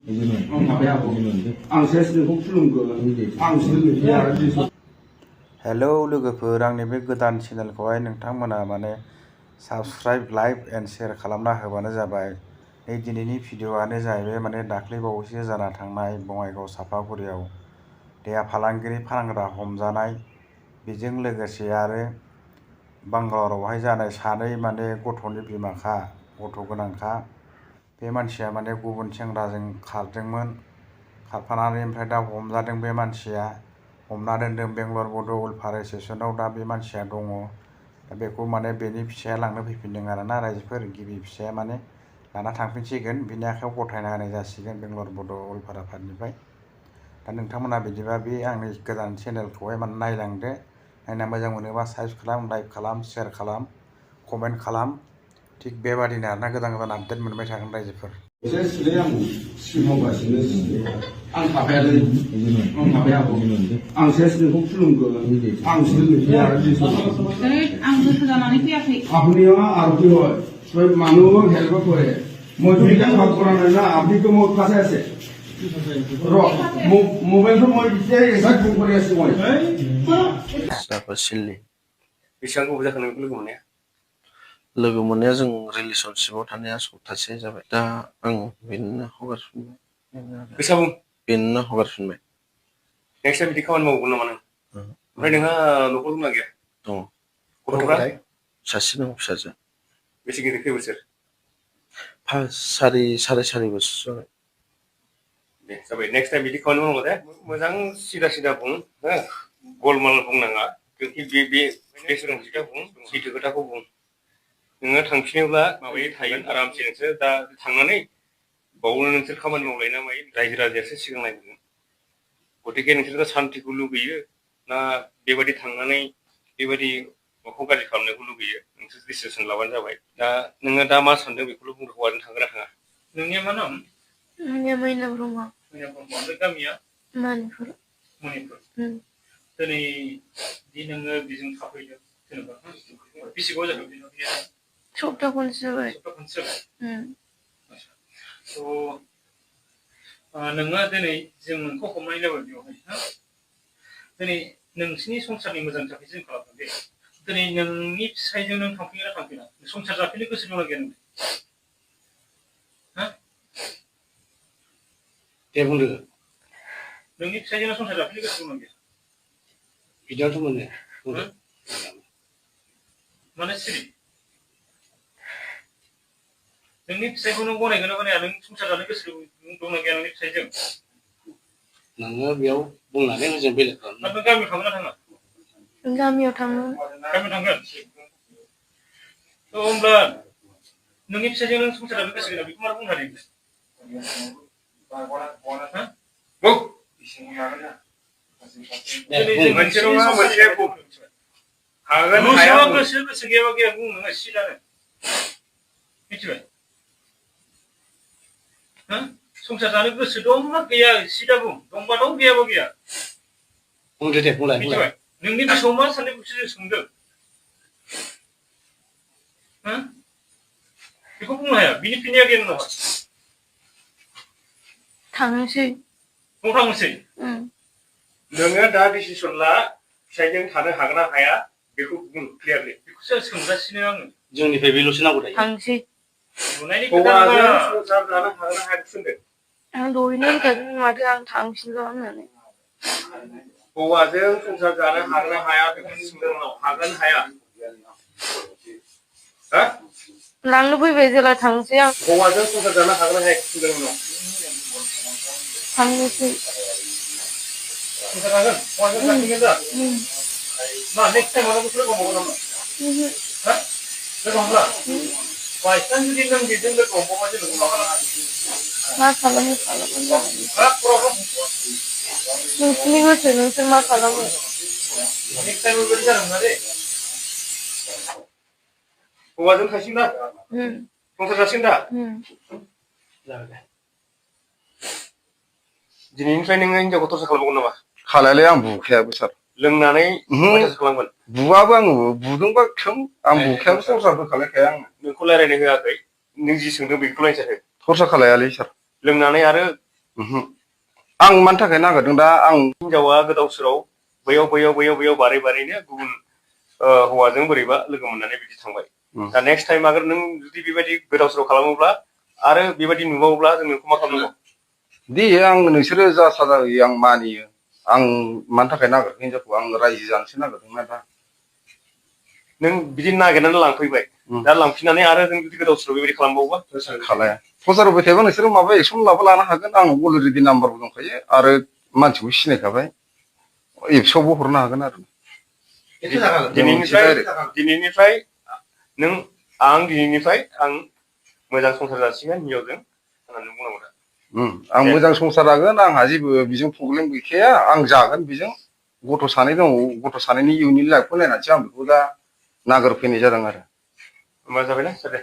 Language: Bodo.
हेलौ लोगोफोर, आंनि बे गोदान चेनेलखौहाय नोंथांमोना साबस्क्राइब, लाइक एन्ड शेयार खालामना होबानो जाबाय। दिनैनि भिडिअ'आनो जाहैबाय दाख्लै बावैसो जाना थांनाय बङाइगाव सापागुरियाव देहा फालांगिरि फानग्रा हमजानाय, बेजों लोगोसे आरो बांगालरावहाय जानाय सानै गथ'नि बिमाखा, गथ' गोनांखा। बे मानसिया गुबुन सेंग्राजों खारदोंमोन, खारफानानै ओमफ्राय दा हमजादों। बे मानसिया हमना दोनदों बेंगालर बड' उलफारा स्टेसनाव। दा बे मानसिया दङ। दा बेखौ बेनि फिसाया लांनो फैफिनदों आरोना रायजोफोर। गिबि फिसाया लाना थांफिनसिगोन, बिनि आखायाव गथायना होनाय जासिगोन बेंगालर बड' उलफारा पार्टनिफ्राय। दा नोंथांमोना बिदिबा बे आंनि गोदान चेनेलखौहाय नायलांदो। नायना मोजां मोनोबा साबस्क्राइब खालाम, लाइक खालाम, शेयार खालाम, कमेन्ट खालाम। थिग बेबादिनो आरोना गोदान गोदान आपडेट मोनबाय थागोन रायजोफोर। आं थाफायालै, आं थाफायाखौ आं सेसनिखौ खुलुमगोन, आं सेसनिखौ आं गोसो जानानै फैयाखै। আপনিও আর কি হয় সব মানুষ হেল্প করে। মই তো এটা ভাব করা নাই না, আপনি তো মোর কাছে আছে। মোবাইলটো মই এতিয়া এক্সাক্ট ফোন কৰি আছো মই। साफासिलनि बेसेबां गोबाव जाखो नों लोगो मोननाया? लोगो मोननाया जों रिलेसनशिपआव थानाया सप्तासे जाबाय। दा आं बेनो हगारफिनबाय। बैसागु बेनो हगारफिनबाय। नेक्स्ट टाइम बिदि खामानि मावगोन नामा नों? ओमफ्राय नोंहा न'खर दंना गैया? दङ। गथ'फ्रा? सासे दं, फिसाजो। बेसे गिदिर, खै बोसोर? साराय सारि बोसोर जाबाय। दे जाबाय, नेक्स्ट टाइम बिदि खामानि मावनांगौ दे। मोजां सिदा सिदा बुं, हो? गलमाल बुंनाङा। बे सोलोंथिखौ बुं, सैथो खोथाखौ बुं। नोङो थांफिनोब्ला माबायै थागोन आरामसे। नोंसोर दा थांनानै बावनो नोंसोर खामानि मावलायना मायो, रायजो राजायासो सिगां नायगोन। गतिके नोंसोरखौ सान्तिखौ लुगैयो ना बेबायदि थांनानै बेबायदि न'खौ गाज्रि खालामनायखौ लुगैयो? नोंसोर डिसिसन लाबानो जाबाय। दा नोङो दा मा सानदों बेखौल' बुंदो। हौवाजों थांगोन ना थाङा? नोंनिया मा नाम? आंनिया मैना ब्रह्म। मैना ब्रह्म। ओमफ्राय गामिया? मणिपुर। दिनै दि नोङो बेजों थाफैदों, जेनेबा बेसे गोबाव जाखो बेजों? सप्ता खनसे जाबाय। सप्ता खनसे जाबाय। नोङो दिनै जों नोंखौ हमनाय जाबाय बेवहाय। दिनै नोंसिनि संसारनि मोजांनि थाखाय जों खालामदों दे। दिनै नोंनि फिसायजों नों थांफिनगोन ना थांफिना? संसार जाफिननो गोसो दंना गैया नों? दे बुंदो। नोंनि फिसायजों संसार जाफिननो गोसो दंना गैया? बिदियावथ' मोनो। माने सिरि? नोंनि फिसायखौ नों गनायगोन ना गनाया? नों संसार जानो गोसो दंना गैया नोंनि फिसायजों? नोङो बेयाव बुंनानै जों बेलेग खालामनो। नों गामियाव थांगोन ना थाङा? गामियाव थाङो। गामियाव थांगोन? होमब्ला नोंनि फिसायजों नों संसार जानो गोसो गैया, बेखौ मानो बुंनो हादों? हागोन हाया गोसो गैयाबा गैया बुं, नोङो सिदानो मिथिबाय? संसार जानो गोसो दंना गैया सिदा बुं। दंबा दं, गैयाबा गैया। बुंदो दे, बुंलाय। मिथिबाय? नोंनि गोसोआव मा साननाय बेखौसो जों सोंदों। बेखौ बुंनो हाया? बिनि फिननाया गैया नोंनाव? थांनोसै। न'आव थांनोसै? नोङो दा डिसिसन ला, फिसायजों थानो हागोन ना हाया बेखौ बुं क्लियारलि। बेखौसो सोंगासिनो आङो। जोंनिफ्राय बेल'सो नांगौ दायो। थांसै। नुनायनि खोथा नङा। संसार जानो हागोन ना हाया बेखौ सोंदों। आं दहायनो होनखादों माथो आं थांफिनगोन होननानै। हौवाजों संसार जानो हागोन ना हाया बेखौ सोंदों उनाव। हागोन हाया? लांनो फैबाय जेला थांसै आं। हौवाजों संसार जानो हागोन ना हाया बेखौ सोंदों उनाव। थांनोसै। संसार जागोन? हौवाजों थांफिनगोन दा? मा नेक्स्ट टाइमाव लोगो हमबावगोन नामा? लोगो हमला? बायचान्स जुदि नों बेजों लोगो हमबावबा जेनेबा मा खालामगोन? मा खालामो खालामबानो जाबाय। नोंसोरनि गोसो, नोंसोर मा खालामो। नेक्स्ट टाइम बेबायदि जानो मोना दे। हौवाजों थांसिगोन दा? संसार जासिगोन दा? जागोन दे। दिनैनिफ्राय नोङो हिनजावखौ टर्चार खालामबावगोन नामा? खालायलाय, आं बुखायाबो सार। लोंनानै अयथासार खालामगोन? बुवाबो आङो, बुदोंबा थों, आं बुखायाबो टर्चारबो खालायखाया आङो। नोंखौ रायज्लायनो होआखै, नों जि सोंदों बेखौ रायज्लायसो। टर्चार खालायालै सार। लोंनानै आरो आं मानि थाखाय नागिरदों दा आं हिनजावा गोदाव सोराव बैयाव बारैनो गुबुन हौवाजों बोरैबा लोगो मोननानै बिदि थांबाय दा नेक्स्ट टाइम आगोर नों जुदि बेबायदि गोदाव सोराव खालामोब्ला आरो बेबायदि नुबावोब्ला जों नोंखौ मा खालामनांगौ दे आं नोंसोरो जा साजा होयो आं मानियो आं मानि थाखाय नागिरदों हिनजावखौ आं रायजो जानोसो नागिरदों ना दा नों बिदि नागिरनानै लांफैबाय दा लांफिननानै आरो जों जुदि गोदाव सोराव बेबायदि खालामबावोबा खालाया प्रचार होबाय थायोबा नोंसोरो माबा एक्सन लाबा लानो हागोन आंनाव अलरेडि नाम्बारबो दंखायो आरो मानसिखौ सिनायखाबाय एपसआवबो हरनो हागोन आरो दिनैनिफ्राय आं मोजां संसार जासिगोन हिनजावजों होननानै बुंनांगौ दा आं मोजां संसार जागोन आंहा जेबो बेजों प्रब्लेम गैखाया आं जागोन बेजों गथ' सानै दङ गथ' सानैनि इयुननि लाइफखौ नायनानैसो आं बेखौ दा नागिरफैनाय जादों आरो होमबा जाबायना सार दे